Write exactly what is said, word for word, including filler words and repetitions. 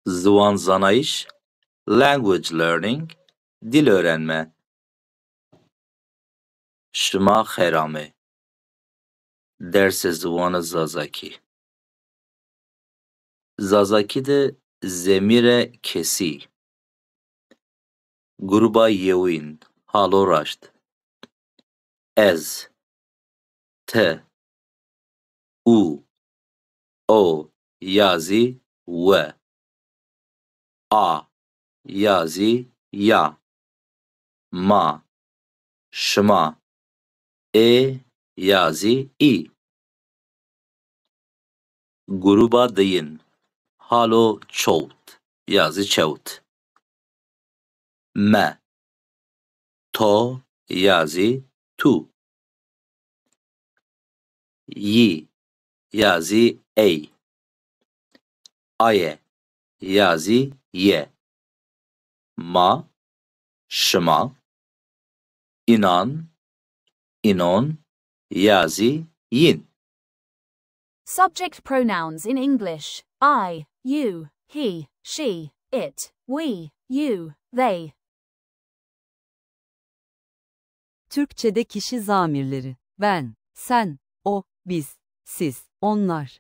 Ziwan zanayîş, language learning, dil öğrenme. Şima xêr amê. Dersê ziwanê Zazakî. Zazakî de zemîrê kesî. Gruba yewîn, halo raşt. Ez, ti, u, o ya zî we, a ya zî ya, ma, şima, ê ya zî î. Gruba diyin, halo çowt ya zî çewt. Me, to ya zî tu, yî ya zî ey, aye ya zî ye, ma, şima, înan, înon ya zî yîn. Subject pronouns in English: I, you, he, she, it, we, you, they. Türkçede kişi zamirleri: ben, sen, o, biz, siz, onlar.